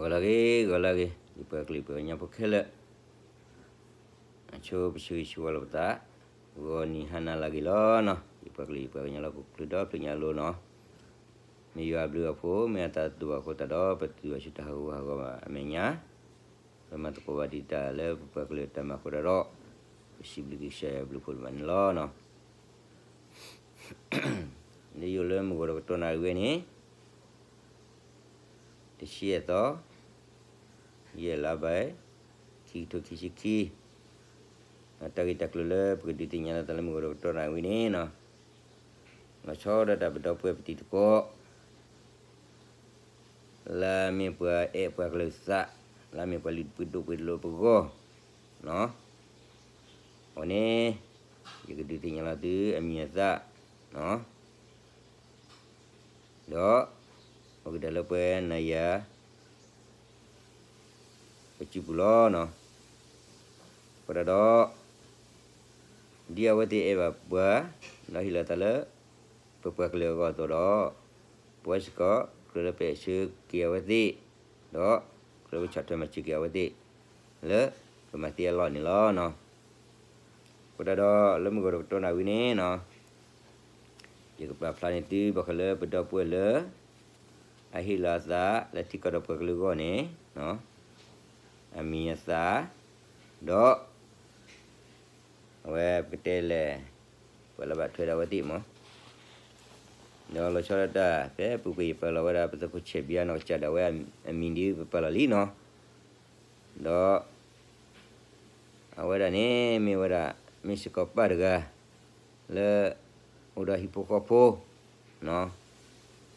ဂီၤလၢအဂ့ၤ, ဂီၤလၢအဂ့ၤ, ယပှၤကလုာ်ယပှၤကညီဖိခဲလၢာ်, အဆိပဆၢဂ့ၤဆၢဝါလီၤပသး, ဂီၤနံၤဟါနၤလၢအဂ့ၤလီၤနီၤ, ယပှၤကလုာ်ယပှၤကညီလၢဟီၣ်ခိၣ်ချၢဒီဖျၢၣ်ညါအလိၤနီၤ, မ့ၢ်ယွၤအဘျုးအဖှိၣ် မ့ၢ်အတၢ်သူၣ်ဘၣ်အဃိသတးဒီး ပတုၤဘၣ်ဆူတၢ်ဟးဂူာ်ဟးဂီၤဘၣ်အမဲာ်ညါ ပမၤသကိးဘၣ်ဒံးတၢ်လၢပပှၤကလုာ်တၢ်မၤအဃိသတးဒီး ပစံးဘျုးက့ၤကစၢ်ယွၤအဘျုးအဖှိၣ်တဖၣ်န့ၣ်လီၤနီၤ. လၢယအိၣ်လၢမုၢ်ဂီၤတကတီၢ်နၣ်ရံၣ်ဝဲန့ၣ် တဆံယဲၢ်သီ, ယဲၢ်လါဘၢၣ်, ခံကထိခံဆံခံ, တၢ်ဂ့ၢ်တၢ်ကျိၤလၢပကဒုးသ့ၣ်ညါလီၤသးလၢမုၢ်ဂီၤတကတီၢ်နၣ်ရံၣ်ဝဲန့ၣ်နီၤ, လီၤဆီဒၣ်တၢ်ပဒီပုၢ်ဝဲၢ်ပတံၤသကိး လၢအမ့ၢ်ပှၤအဲၣ်ပှၤကလုာ်သး, လၢအမ့ၢ်ပှၤလုၢ်ဒိၣ်ပှ့ၤဒိၣ်လၢပဂီၢ်နီၤ, အဝဲန့ၣ် ယကဒုးသ့ၣ်ညါလီၤသုအမံၤအသၣ်နီၤ, ဒီး အိၣ်ကဒါလၢပှၤနၤယၤ ပစုပူၤလီၤနီၤ. အဃိသတးဒီး ဒ်အဝဲသ့ၣ်အဲၣ်ဘၣ်ပှၤ ဒီးဟ့ၣ်လီၤသးလၢ ပပှၤကလုာ်အဂီၢ်အသိးဒီး ပဝဲစ့ၢ်ကီး ကြၢးလၢပအဲၣ်ဆၢက့ၤအဝဲသ့ၣ်, ဒီးကြၢးလၢပဆီၣ်ထွဲမၤစၢၤက့ၤအဝဲသ့ၣ် လၢပမၤသ့အလီၢ်န့ၣ်လီၤနီၤ. အဃိသတးဒီး လၢမုၢ်ဂီၤတကတီၢ်နၣ်ရံၣ်ဝဲန့ၣ်နီၤ ယကပာ်ဖျါန့ၢ်သုဘၣ်ဃးလၢပဒီပုၢ်ဝဲၢ်လၢ အဟ့ၣ်လီၤအသးလၢထံကီၢ်ဒီးပှၤကလုာ်အဂီၢ်န့ၣ် အမံၤအသၣ်, ဒီး အဝဲပကတဲလဲၣ်, ပှၤလၢဘၣ်ထွဲဒီးအဝဲသ့ၣ်မး, ဒီးလီၤဆီဒၣ်တၢ် ဖဲအပူၤကွံာ်ယပာ်လီၤဝဲဒၣ် ပသုးခိၣ်ဆဲးဘံယါနီၢ်ကစၢ်ဒၣ်ဝဲအမံၤဒ်ပပာ်လီၤလံနီၤ, ဒီး အဝဲဒၣ်န့ၣ်မ့ၢ်ဝဲဒၣ် မ့ၢ်စ့ၢ်ကီးပၢ်တဂၤ လၢ အိၣ်ဒီးဟံၣ်ဖိဃီဖိ,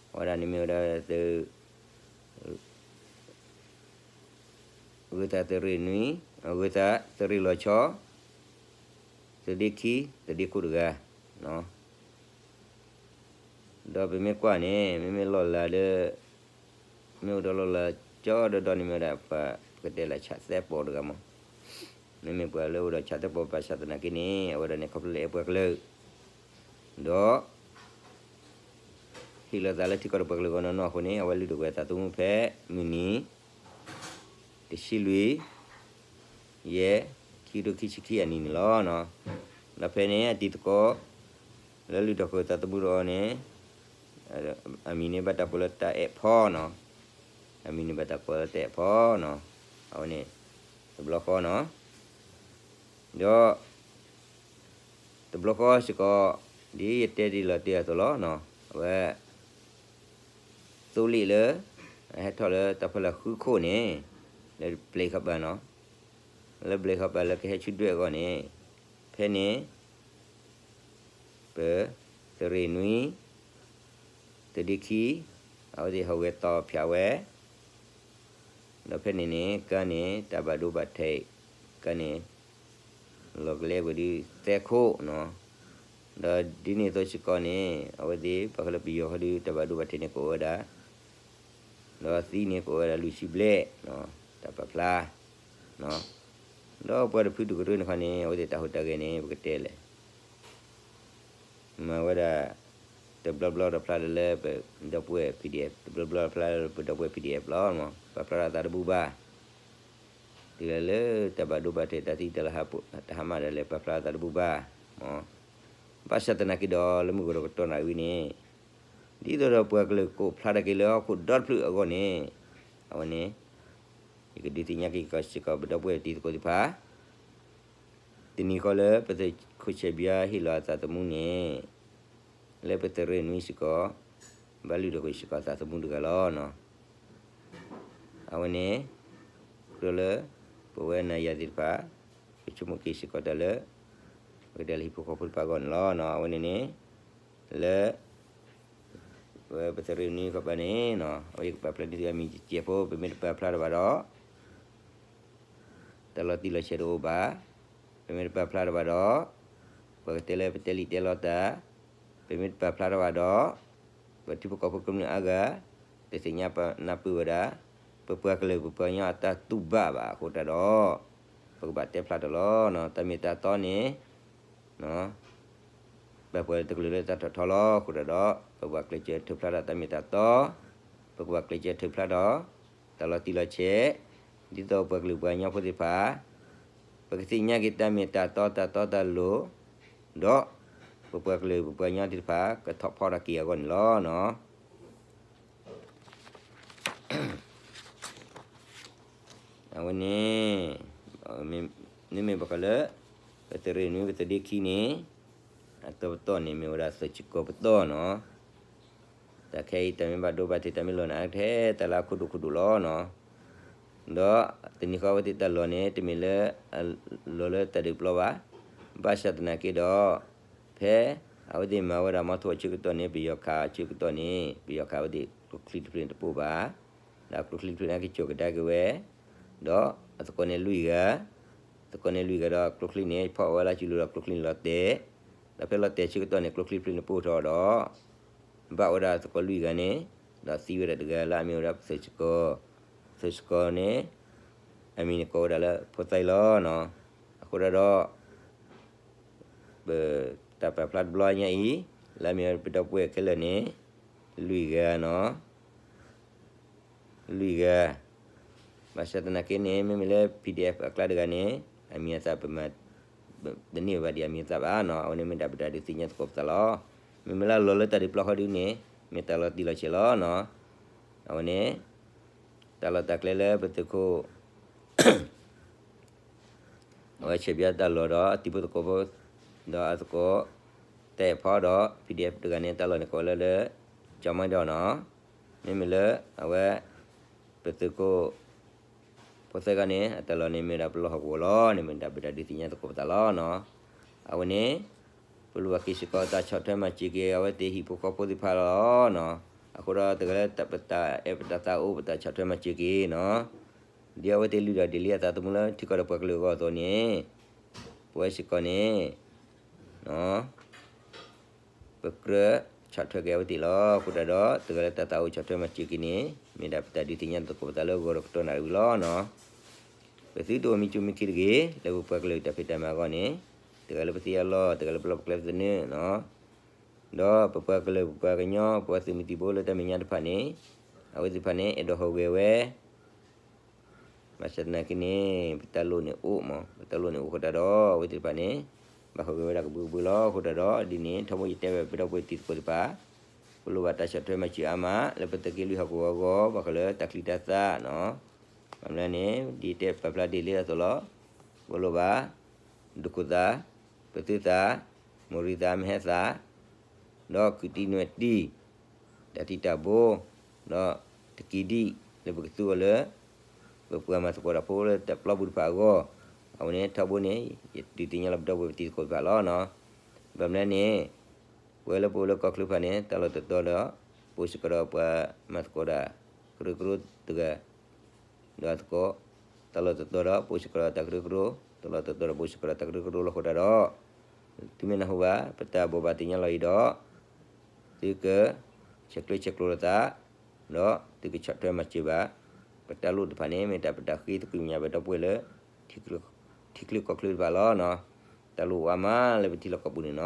အဝဲဒၣ်န့ၣ်မ့ၢ်ဝဲဒၣ် ဂုၤသးသုးရ့ၣ်နွံ, ဂုၤသးသုးရ့ၣ်လီၤဆီ, သုးဒ့ခံ, သုးဒ့ခိၣ်တဂၤ, ဒီးပမ့ၢ်ကွၢ်န့ၣ် မ့မ့ၢ်လီၢ်လၤဒီး မ့ၢ်အိၣ်ဒီးလီၢ်လၤကၠီဒီးဒီးန့ၣ်မ့ၢ်ဝဲဒၣ်ပှၤ ပကတဲလၢဆးသဲပီၤတဂၤမး, မ့မ့ၢ်ပှၤလၢအိၣ်ဒီးဆးသဲပီၤဘၣ်ဆၣ်သနာ်က့န့ၣ် အဝဲဒၣ်န့ၣ်ခီဖျိလၢအဲၣ်ပှၤကလုာ် ဒီး ဟ့ၣ်လီၤသးလၢထံကီၢ်ဒီးပှၤကလုာ်အဂီၢ်နီၢ်နီၢ်အဃိန့ၣ် အဝဲလုၢ်ဒိၣ်ပှ့ၤအသးသမူဖဲမုၢ်နံၤ တဆံလွံၢ် ယဲၢ် ခံကထိခံဆံခံအနံၤန့ၣ်လီၤ. ဒီးဖဲန့ၣ်အတံၤသကိး လၢလုၢ်ဒိၣ်ပှ့ၤအသးသမူတအီၤန့ၣ် အမံၤန့ၣ်ဘၣ်တၢ်ကိးလၢတၢ်အဲၣ်ဖီနီၤ, အမံၤန့ၣ်ဘၣ်တၢ်ကိးလၢတၢ်အဲၣ်ဖီနီၤ, အဝဲန့ၣ် တဘျီဃီနီၤ, ဒီး တဘျီဃီစ့ၢ်ကီး ဒ်ယတဲဒ်လီၤတ့ၢ်အသိးလီၤ. အဝဲ သိလ့ၣ်လၢ ဟဲထီၣ်လၢတၢ်ဖီလာ်ဃုခိၣ်န့ၣ် လၢဘျဲးခီပၤနီၤ, လၢဘျဲးခီပၤလၢကဟဲဆူဒွဲၣ်အဂီၢ်န့ၣ် ဖဲန့ၣ် ပ သုးရ့ၣ်နွံ သုးဒ့ခံ အဝဲသ့ၣ်ဟူးဂဲၤတီၤဖၠးဝဲ ဒီးဖဲန့ၣ်န့ၣ် ကါန့ၣ် တၢ်ဘၣ်ဒိဘၣ်ထံး ကါန့ၣ် လီၤကလဲကွံာ်ဒုးသဲခိၣ်နီၤ, ဒီးဒ်န့ၣ်အသိးစ့ၢ်ကီးန့ၣ် အဝဲသ့ၣ်ပှၤလၢပယီၤဟီဒုး တၢ်ဘၣ်ဒိဘၣ်ထံးန့ၣ်ကိးဝဲဒၣ် ဒီးသံန့ၣ်ကိးဝဲဒၣ်လွံၢ်ဆံဘျဲၣ် တၢ်ပာ်ဖျါ ဒီးပှၤတဖုဒူၣ်ကရၢန့ၣ်ခီန့ၣ် အဝဲသ့ၣ်တၢ်ဟူးတၢ်ဂဲၤန့ၣ် ပကတဲလဲၣ် မၤဝဲဒၣ် တဘျီဘျီတဖျါလၢလၢပဒီပုၢ်ဝဲၢ် P D F တဘျီဘျီတဖျါလၢပဒီပုၢ်ဝဲၢ် P D F လီၤ. ပာ်ဖျါထီၣ်သးတဘူၣ်ဘၣ် တုၤလၢလၢတၢ်ဘၣ်ဒိဘၣ်ထံး တၢ်သံတၢ်လၢ တၢ်ဟါမၢ်ဒၣ်လဲာ် ပာ်ဖျါထီၣ်သးတဘူၣ်ဘၣ် မ် ဘၣ်ဆၣ်သနာ်က့ဒီး လၢမုၢ်ကီၤတကတီၢ်နၣ်ရံၣ်ဝံၤန့ၣ် ဒ်သိးဒီးပှၤကလုာ်ကိးဖျါထီၣ်က့ၤလၢဟီၣ်ခိၣ်ဒီတဖျၢၣ်အဂီၢ်န့ၣ် အဝဲန့ၣ် ယကဒုးသ့ၣ်ညါက့ၤစ့ၢ်ကီး ပဒီပုၢ်ဝဲၢ်တံၤသကိးသ့ၣ်တဖၣ် တနံၤဃီလၢပသုးခိၣ်ဆဲးဘံယါဟ့ၣ်လီၤအသးသမူန့ၣ် လၢပသုးရ့ၣ်နွံစ့ၢ်ကီး ဘၣ်လုၢ်ဒိၣ်ပှ့ၤစ့ၢ်ကီးအသးသမူတဂၤလီၤ. အဝဲန့ၣ် ကြၢးလၢ ပဝဲနၤယၤသ့ၣ်တဖၣ် ပဆိကမိၣ်က့ၤစ့ၢ်ကီးတၢ်လၢ ပကတဲလၢဟံၣ်ဖိဃီဖိတဖၣ်အဂီၢ်န့ၣ်လီၤ. အဝဲန့ၣ်န့ၣ် လၢ ပသုးရ့ၣ်နွံခီပၤန့ၣ် အဝဲယကပာ်ဖျါန့ၢ်သုအမံၤတစဲးဖိ ပမ့ၢ်တပာ်ဖျါထီၣ်ဘၣ်ဒီး တၢ်လီၤတံၢ်လီၤဆဲးတအိၣ်ဘၣ်. ပမ့ၢ်တပာ်ဖျါထီၣ်ဘၣ်ဒီး ပှၤကတဲလၢပတဲလံာ်တဲလီတၢ်, ပမ့ၢ်တပာ်ဖျါထီၣ်ဘၣ်ဒီး ပထံဖိကီၢ်ဖိကမျၢၢ်အါဂၤ တသ့ၣ်ညါနၢ်ပၢၢ်ဝဲဒၣ် ပပှၤကလုာ်ပပှၤကညီအတၢ်တူၢ်ဘၣ်ဘၣ်အဃိတၢ်ဒီး ပကဘၣ်တဲဖျါထီၣ်လီၤ. တၢ်မ့ၢ်တၢ်တီန့ၣ် ပပှၤတကလုာ်လၢတၢ်ထီၣ်ထီလီၤ. အဃိတၢ်ဒီး ပကဘၣ်ကျဲးစၢးထုးဖျါထီၣ်တၢ်မ့ၢ်တၢ်တီ, ပကဘၣ်ကျဲးစၢးထုးဖျါထီၣ် တၢ်လီၤတံၢ်လီၤဆဲး, ဒ်သိးပပှၤကလုာ်ပှၤကညီဖိသ့ၣ်တဖၣ် ပကသ့ၣ်ညါက့ၤတၢ်မ့ၢ်တၢ်တီတၢ်တီတၢ်လိၤ, ဒီးပပှၤကလုာ်ပပှၤကညီသ့ၣ်တဖၣ် ကထီၣ်ဖီၣ်ထီၣ်က့ၤအဂီၢ်န့ၣ်လီၤ. အဝဲန့ၣ် မ့မ့ၢ်ဘၣ်ဃးလၢ ပသုးရ့ၣ်နွံ ပသုးဒ့ခံန့ၣ် အတီပတီၢ်န့ၣ် မ့ၢ်ဝဲဒၣ်သုးစ့ၢ်ကီးပတီၢ်နီၤ. တၢ်ခဲအံၤ တၢ်မ့ၢ်ဘၣ်ဒိဘၣ်ထံး တၢ်မ့ၢ်လီၤန့ၣ် အကထဲတၢ်လၢအခိၣ်ဒိၣ်ခိၣ်ဒိၣ်လီၤနီၤ. ဒီးတနံၤဃီအဝဲသ့ၣ်တၢ်လီၢ်န့ၣ် တမ့ၢ်လၢ လီၤလၢတၢ်ဒုးပျီဘၣ်. ဘၣ်ဆၣ်သနာ်က့ဒီး ဖဲအဝဲသ့ၣ်မၤဝဲဒၣ်မီထိၣ်အဆၢကတီၢ်န့ၣ် ပယီၤခးအဆၢကတီၢ်န့ၣ် ပယီၤခးအဝဲသ့ၣ် ကျိချံတဖျၢၣ်န့ၣ်တပိၢ်ဘၣ်. ဒီးကျိချံတဖျၢၣ်န့ၣ် ကစိာ်ကဒါက့ၤဝဲ ဒီးအသကိးန့ၣ်လွံၢ်ဂၤ, သကိးန့ၣ်လွံၢ်ဂၤဒီးကျိချံန့ၣ် ဖီၣ်ဝဲလၢစုလိၤဒီးကျိချံန့ၣ်လီၤတဲာ်, ဒီးဖဲလီၤတဲာ်ဆၢကတီၢ်န့ၣ် ကျိချံတဖျၢၣ်န့ၣ်ပိၢ်ထီၣ်ဒီး ဘၣ်ဝဲဒၣ်သကိးလွံၢ်ဂၤန့ၣ်, ဒီးသံဝဲဒၣ်တဂၤလၢအမ့ၢ်ဝဲဒၣ်ပသုးစ့ၢ်ကီး, သုးစ့ၢ်ကီးန့ၣ် အမံၤန့ၣ်ကိးဝဲဒၣ်လၢဖိသၢလီၤနီၤ. အဃိဒၣ်ဒီး ပတၢ်ပာ်ဖျါတဘျီညါအံၤ လၢအမ့ၢ်ဝဲဒၣ်ပဒီပုၢ်ဝဲၢ်ခဲလၢာ်န့ၣ် လွံၢ်ဂၤနီၤ, လွံၢ်ဂၤ. ဘၣ်ဆၣ်သနာ်က့န့ၣ် မ့မ့ၢ်လၢ ပီၣ်ဒံၣ်အဲၣ် အကျါတဂၤန့ၣ် အမံၤအသၣ် ပမၤတန့ၢ်ဘၣ်ဒံးအမံၤအသၣ်ဘၣ်နီၤ. အဝဲန့ၣ်မ့ၢ်ဒၣ်ပတၢ်ဒုးသ့ၣ်ညါသကိးပသးလီၤ. မ့မ့ၢ်လၢအလီၤလၢတၢ်ဒုးပျီဃီဒုန့ၣ် မ့ၢ်တၢ်လီၤတံၢ်လီၤဆဲးလီၤနီၤ. အဝဲန့ၣ် တၢ်လီၢ်တၢ်ကျဲလၢပသုးခိၣ် အဝဲဆဲးဘျါတၢ်လီၢ်ဒီးအတံၤဖိသကိးဖိ ဒီးအသကိး တၢ်အဲၣ်ဖီဒီး ပီၣ်ဒံၣ်အဲၣ် တဂၤန့ၣ် တၢ်လီၢ်န့ၣ်ကိးလၢလၢ ကၠီၤမီဒီးနီၤ. မ့မ့ၢ်လၢအဝဲ ပသုးခိၣ် ဖိသၢဂၤန့ၣ် အတၢ်လီၢ်န့ၣ်မ့ၢ်ဒၣ်ပလီၢ်ဟီၣ်ကဝီၤလီၤန့ၣ် မ့ၢ်ဒၣ်ပတၢ်ဒုးသ့ၣ်ညါသကိးပသးလီၤနီၤ. အဝဲန့ၣ် ပလိၣ်ဘၣ်က့ၤစ့ၢ်ကီးတၢ်ဆီၣ်ထွဲမၤစၢၤက့ၤ အဝဲသ့ၣ်ဟံၣ်ဖိဃီဖိသ့ၣ်တဖၣ်လီၤနီၤ. အဃိဒီးတဂၤလၢပတၢ်အဲၣ်ပတၢ်သးအိၣ် ပတၢ်ဆီၣ်ထွဲမၤစၢၤက့ၤနီၤ. ဒ်အဝဲသ့ၣ်လုၢ်ဒီးဒ့ၣ်လံအသးသမူလၢထံကီၢ်ဒီးပှၤကလုာ်အဂီၢ်အသိးန့ၣ် ပဝဲစ့ၢ်ကီးန့ၣ် ပကြၢးဆီၣ်ထွဲက့ၤအဝဲသ့ၣ်လီၤ. အဃိတၢ်ဒီး တဂၤလၢတၢ်သးအိၣ်ဆီၣ်ထွဲမၤစၢၤက့ၤန့ၣ် မ့ၢ်ဒၣ်ပတၢ်ဒုးသ့ၣ်ညါသကိးပသးလၢဂီၤဒီးကတီၢ်နၣ်ရံၣ်ဝံၤလီၤနီၤ. ပသုတအိၣ်မံကၠိမံခံတဂ့ၤ လၢပပှၤကလုာ်တၢ်ဖံးတၢ်မၤအဂီၢ်န့ၣ် တဂၤလၢပသံအလီၢ် တဂၤလၢပလီၢ်ပကျဲပသနၢၣ်နီၤ. ဒီးပပှၤကလုာ်ပပှၤကညီ ပှၤသုးမုၢ်သံၣ်ဘိလၢတၢ်မဲာ်ညါတဖၣ်န့ၣ် အဝဲသ့ၣ်တဖၣ်န့ၣ် အဲၣ်ဒိးဟူးဂဲၤဝဲ ဘၣ်ဆၣ်သနာ်က့န့ၣ် ပတၢ်လိၣ်န့ၣ်အိၣ်မး ပတၢ်လိၣ်န့ၣ်အိၣ်အဃိတၢ်ဒီး အဝဲသ့ၣ်တဖၣ်န့ၣ် ဘၣ်ဟူးဂဲၤဝဲဒၣ်ကဘုကဘုလီၤ. အဃိတၢ်ဒီး ဒ်န့ၣ် ထီဘိယတဲဘၣ်ပဒီပုၢ်ဝဲၢ်တံၤသကိးသ့ၣ်တဖၣ် ပလိၣ်ဘၣ်တၢ်ဆီၣ်ထွဲမၤစၢၤအါမး လၢပသုးက့လွံၢ်ဟီၣ်ကဝီၤအဂီၢ် ဘၣ်ဃးလၢတၢ်ချံတၢ်သၣ်နီၤ. ဘၣ်မနုၤလဲၣ်န့ၣ် ဒ်တဲပာ်ဖျါဒ်လဲၣ်အသိးလီၤ. ပလိၣ်ဘၣ် ဒိၣ်ခိၣ်သၣ်, ပသုးသၣ်, မိၢ်ရံသၣ်, မဟဲသၣ်, ဒီးခုးတံၢ်နွဲၣ်တံၢ်, တၢ်တံၢ်တၢ်ဘိ, ဒီးတကံၤဒံၣ်လၢပကသူအီၤလၢ ပပှၤမၤသကိးတၢ်ဖိလၢတၢ်ပျီပူၤတဖၣ်အဂီၢ်, အဝဲန့ၣ်ထီဘိန့ၣ် ယဒုးသ့ၣ်ညါလီၤပဒီပုၢ်ဝဲၢ်ပတံၤသကိးတဖၣ်လီၤနီၤ. ဘၣ်မနုၤလဲၣ်န့ၣ် ပဝဲလၢပအိၣ်လၢကီၢ်ချၢတဖၣ်န့ၣ် တၢ်လီၢ်တတီၤဒီး ပအိၣ်စ့ၢ်ကီးဒီးပှၤမၤသကိးတၢ်ကရၢကရိတဂၤ ဒီးအသကိး တၢ်လီၢ်တတီၤဒီး ပအိၣ်စ့ၢ်ကီးဒီးတၢ်ကရၢကရိ, တၢ်လီၢ်တတီၤဒီးပအိၣ်စ့ၢ်ကီးဒီးတၢ်ကရၢကရိလီၤ. အဃိတၢ်ဒီး သုမ့ၢ်နၢ်ဟူဘၣ် ပတၢ်ဘိးဘၣ်သ့ၣ်ညါလီၤအံၤဒီး သုကဆဲးကျၢဆဲးကျိးလိာ်သး ဒီးသုကဆီၣ်ထွဲမၤစၢၤဘၣ် ပတၢ်လိၣ်တဖၣ်န့ၣ် မ့ၢ်တၢ်ပတၢ်ဃ့သကွံာ်ညါပဒီပုၢ်ဝဲၢ်လၢ ထံချၢကီၢ်ချၢတဖၣ်လီၤနီၤ. တၢ်လိၣ်အိၣ်အါမးလၢပထံလီၢ်ကီၢ်ပူၤန့ၣ်နီၤ.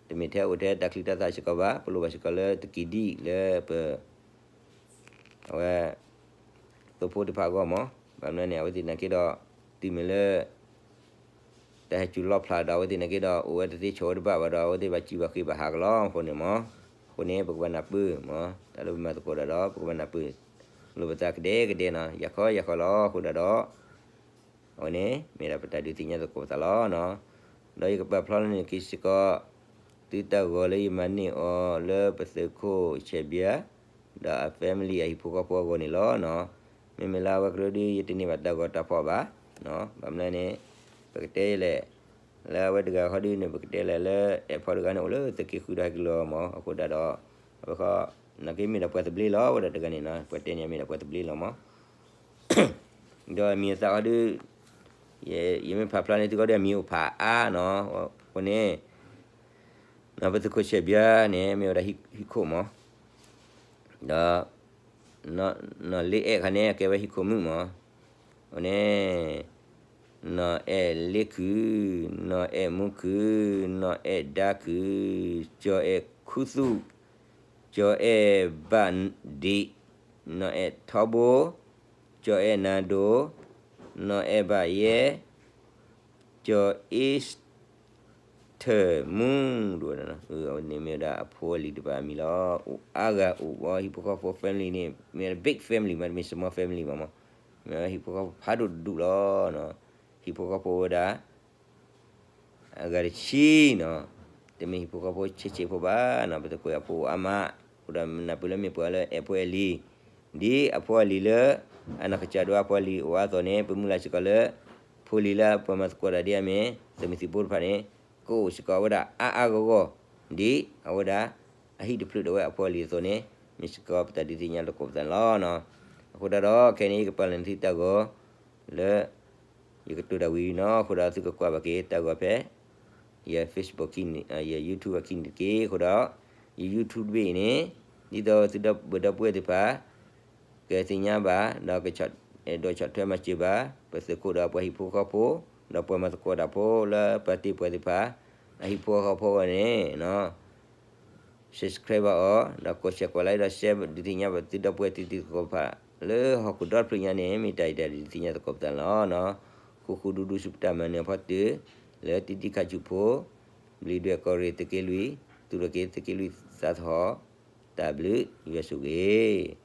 တမ့ၢ်ထဲအိၣ်ထဲတၢ်ချံတၢ်သၣ်စ့ၢ်ကီးဘၣ်, ပလိၣ်ဘၣ်စ့ၢ်ကီးလၢတကံၤဒံၣ်လၢပ အဝဲ သိဖိတဖၣ်အဂီၢ်မး. ဘၣ်မနုၤလဲၣ်န့ၣ် အဝဲသ့ၣ်နာ်က့ဒီး တုၤမ့ၢ်လၢ တၢ်ဟဲစူၤလီၣ်ဖျါဒီး အဝဲသ့ၣ်နာ်က့ဒီး အိၣ်ဝဲတသ့ဆိးဝဲတဘၣ်ဘၣ်ဒီး အဝဲသ့ၣ်ဘၣ်စံၣ်ဘၣ်ဃ့ဘၣ်ဟးကလီၤအဃိန့ၣ်မး. အဃိန့ၣ် ပကဘၣ်နၢ်ပၢၢ်မး, တၢ်လၢပမၤသကိးတၢ်ဒီး ပကဘၣ်နၢ်ပၢၢ် လိာ်ပသးကဒဲကဒဲနီၤ, ယၤခီယၤခီလီၤ. အဃိဒၣ်ဒီး အဝဲန့ၣ် မ့ၢ်ဒၣ်ပတၢ်ဒုးသ့ၣ်ညါသကိးပသးလီၤနီၤ. ဒီးယကပာ်ဖျါလၢန့ၣ်က့ၤစ့ၢ်ကီး သုတၢ်ဂီၤလၢယမၤန့ၢ်အီၤလၢပသုးခိၣ်ဆဲးဘျါ ဒီးအ family အဟံၣ်ဖိဃီဖိအဂီၢ်န့ၣ်လီၤနီၤ. မ့မ့ၢ်လၢအဝဲကရၢဒုး ယတန့ၢ်ဘၣ်တၢ်ဂီၤတၢ်ဖီၣ်ဘၣ်. ဘၣ်မနုၤလဲၣ်န့ၣ် ပကတဲလဲၣ် လၢအဝဲတဂၤဃီဒုးန့ၣ် ပကတဲလဲၣ်လၢ အဲၣ်ဖီတဂၤန့ၣ် အိၣ်လၢသုးက့ဃုဒီးဟဲက့ၤလီၤမး. အဃိဒၣ်ဒီး အဝဲဃီ နာ်က့မ့ၢ်ဒၣ်ပှၤသဘျ့လီၤ. အဝဲဒၣ်တဂၤန့ၣ်နီၤ ပှၤတဲန့ၣ်မ့ၢ်ဒၣ်ပှၤသဘျ့လီၤမး. ဒီးအမံၤအသၣ်ဃီဒုး ယမ့ၢ်ဖးဖျါန့ၢ်သုဃီဒုး အမံၤအိၣ်ဖးအါနီၤ. အဃိန့ၣ် ပသုးခိၣ်ဆဲးဘျါန့ၣ် မ့ၢ်ဝဲဒၣ်ဟံၣ်ခိၣ်မး, ဒီး နီၢ်လ့အဲၣ်ခါန့ၣ် အကဲဝဲဟံၣ်ခိၣ်မုၣ်မး. အဃိန့ၣ် နီၢ်အဲၣ်လ့ခုၣ်, နီၢ်အဲၣ်မူခုၣ်, နီၢ်အဲၣ်ဒါခုၣ်, ကၠီၤအဲၣ်ခူသူၣ်, ကၠီၤအဲၣ်ဘၣ်ဒံး, နီၢ်အဲၣ်ထီဘိ, ကၠီၤအဲၣ်နၤဒိၣ်, နီၢ်အဲၣ်ဘၣ်ယဲ, ကၠီၤအ့စထၢၣ်မူ ဒိၣ်ဝဲဒၣ်နီၤ, အဝဲန့ၣ်မ့ၢ်ဝဲဒၣ်အဖိအလံၤတဖၣ်အမံၤလီၤ. အိၣ်အါဂၤအိၣ်ဘၣ် ဟံၣ်ဖိဃီဖိ family န့ၣ် မ့ၢ် big family မး တမ့ၢ် small family မးမး, မ့ၢ်ဝဲဟံၣ်ဖိဃီဖိဖးဒိၣ်တဒူၣ်လီၤ. ဟံၣ်ဖိဃီဖိဝဲဒၣ် အဂၤတဆံနီၤ, တမ့ၢ်ဟံၣ်ဖိဃီဖိဆံးဆံးဖိဘၣ်နီၤ, ပသကိးအဖိအါမး, အဃိဒီးနၢ်ပၢၢ်လၢမ့ၢ်ပှၤလၢအဲၣ်ဖိအဲၣ်လံၤ, ဒ်အဖိအလံၤလၢ အနီၢ်ကစၢ်ဒိၣ်အဖိအလံၤအိၣ်အါအသိးန့ၣ် ပမုၢ်လၢ်စ့ၢ်ကီးလၢ ဖိလံၤလၢပှၤမၤသကိးတၢ်ဒ်အမ့ၢ် သုးမုၢ်သံၣ်ဘိတဖၣ်န့ၣ် ကအိၣ်စ့ၢ်ကီးဝဲဒၣ်အါအါဂီၢ်ဂီၢ်, ဒ်အဝဲဒၣ် အဟံၣ်တဖျၢၣ်ဒီးဝဲအဖိအလံၤအသိးန့ၣ် မ့ၢ်စ့ၢ်ကီးပတၢ်ဒုးသ့ၣ်ညါသကိးပသးန့ၣ်လီၤ. အဃိသတးဒီး ခဲအံၤန့ၣ် ယကပာ်လီၤန့ၢ်သုတၢ်ဂီၤ လၢ ယကတိၤတၢ်ဝံၤနီၤ, အဃိဒီးသုကကွၢ်ဘၣ်က့ၤတၢ်ဂီၤဖဲ ယ Facebook ခံန့ၣ်, ယ YouTube အခံန့ၣ်တက့ၢ်. အဃိဒီး ယ YouTube တဘ့ၣ်အံၤန့ၣ် ဒ်သိးသုဒီပုၢ်ဝဲၢ်သ့ၣ်တဖၣ် ကသ့ၣ်ညါဘၣ် ဒီးကဆီၣ်ထွဲမၤစၢၤဘၣ် ပသုးခိၣ်ဒီးပှၤဟံၣ်ဖိဃီဖိ ဒီးပှၤမၤသကိးတၢ်ဖိလၢပာ်တ့ၢ်ပှၤသ့ၣ်တဖၣ် အဟံၣ်ဖိဃီဖိအဂီၢ်န့ၣ် subscribe ဘၣ်အီၤ ဒီးကိး share ကိး like ဒီး share ဒုးသ့ၣ်ညါဘၣ်သုဒီပုၢ်ဝဲၢ်တံၤသကိးတဖၣ် လၢဟီၣ်ခိၣ်ဒီတဖျၢၣ်ညါန့ၣ် မ့ၢ်တၢ်အံၤတၢ်ဒုးသ့ၣ်ညါသကိးပသးန့ၣ်လီၤ. ဃူဃူဒူဒူဆူပတၢ်မၤနၢၤအဖီတၢၢ် လၢတံၤတံၤခါဆူၣ်ဖိ ဘျံးဒွဲၣ်ကီၢ်ရ့ၣ်သုးက့လွံၢ် သူၣ်ထီၣ်က့ၤသုးက့လွံၢ်သးသဟီၣ် တၢ်ဘျုးယွၤဆိၣ်ဂ့ၤ